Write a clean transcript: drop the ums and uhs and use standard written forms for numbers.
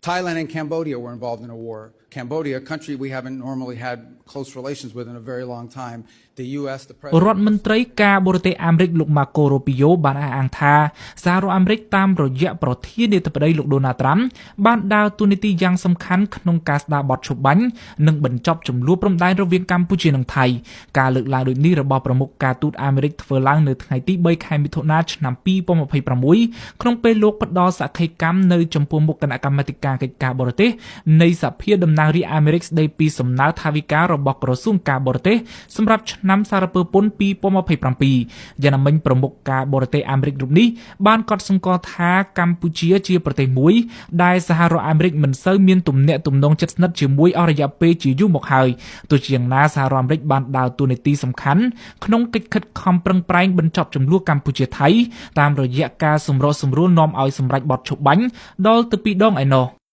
Thailand and Cambodia were involved in a war. Cambodia, a country we haven't normally had close relations with in a very long time. The U.S., the រដ្ឋមន្ត្រីការបរទេសអាមេរិកលោកម៉ាកូរូប៊ីយ៉ូបានអះអាងថាសហរដ្ឋអាមេរិកតាមរយៈប្រធានាធិបតីលោកដូណាល់ត្រាំបានដើរតួនាទីយ៉ាងសំខាន់ក្នុងការស្ដារបទឈប់បាញ់និងបញ្ចប់ជម្លោះព្រំដែនរវាងកម្ពុជានិងថៃការលើកឡើងដូចនេះរបស់ប្រមុខការទូតអាមេរិកធ្វើឡើងនៅថ្ងៃទី3ខែមិថុនាឆ្នាំ2026ក្នុងពេលលោកផ្ដល់សក្ខីកម្មនៅចំពោះមុខគណៈកម្មាធិការកិច្ចការបរទេសនៃសភាតំណាងរាស្ត្រអាមេរិកស្ដីពីសំណើថវិការបស់ក្រសួងការបរទេសសម្រាប់ឆ្នាំសារពើពន្ធ2027យ៉ាងណាមិញប្រមុខការបរទេសអាមេរិករូបនេះបានកត់សម្គាល់ថាកម្ពុជាជាប្រទេសមួយដែលសហរដ្ឋអាមេរិកមិនសូវមានទំនាក់ទំនងជិតស្និទ្ធជាមួយអស់រយៈពេលជាយូរមកហើយទោះជាយ៉ាងណាសហរដ្ឋអាមេរិកបានដើរតួនាទីសំខាន់ក្នុងកិច្ចខិតខំប្រឹងប្រែងបញ្ចប់ជម្លោះកម្ពុជាថៃតាមរយៈការសម្របសម្រួលនាំឲ្យសម្រេចបទឈប់បាញ់ដល់ទៅពីរដងឯណោះ។